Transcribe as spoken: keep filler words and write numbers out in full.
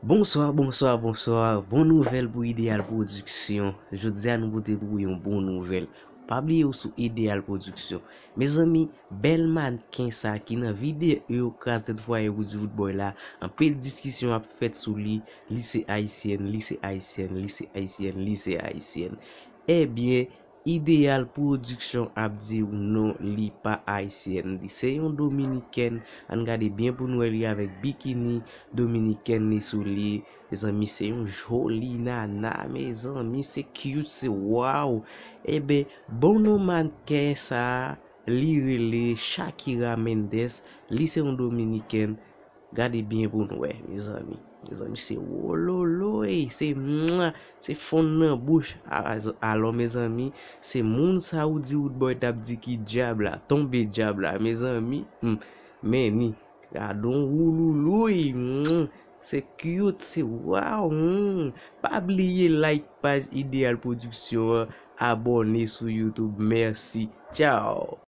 Bonswa, bonswa, bonswa. Bon nouvèl pou Ideal Production. Jodi a nou pote pou ou yon bon nouvèl. Pa bliye ou sou Ideal Production. Mezanmi, bèl mannken sa ki nan videyo kraz tèt fwaye Roody Roodboy la, anpil diskisyon ap fèt sou li, li se ayisyèn, li se ayisyèn, li se ayisyèn, li se ayisyèn. Ebyen, Ideal Production ap di w non, li pa ayisyèn, li se yon dominikèn. Ann gade byen pou n wè li avèk bikini dominikèn li sou li. Mezanmi, se yon joli nana, mezanmi, se cute, se waw. Ebyen, bon non mannken sa, li rele Shakira Mendes, li se yon dominikèn. Gade byen pou n wè, mezanmi. Mezanmi, se wololoy, se mwa, se fonn nan bouch. A-, a-, alò, mezanmi, se moun sa Roody Roodboy t ap di ki djab la, tonbe djab la, mezanmi. Hmm. Men ni, gade yon wouloulouy, hmm, se cute, se waw, hmm. Pa bliye like paj Ideal Production an, abòne sou YouTube. Mèsi, tchao.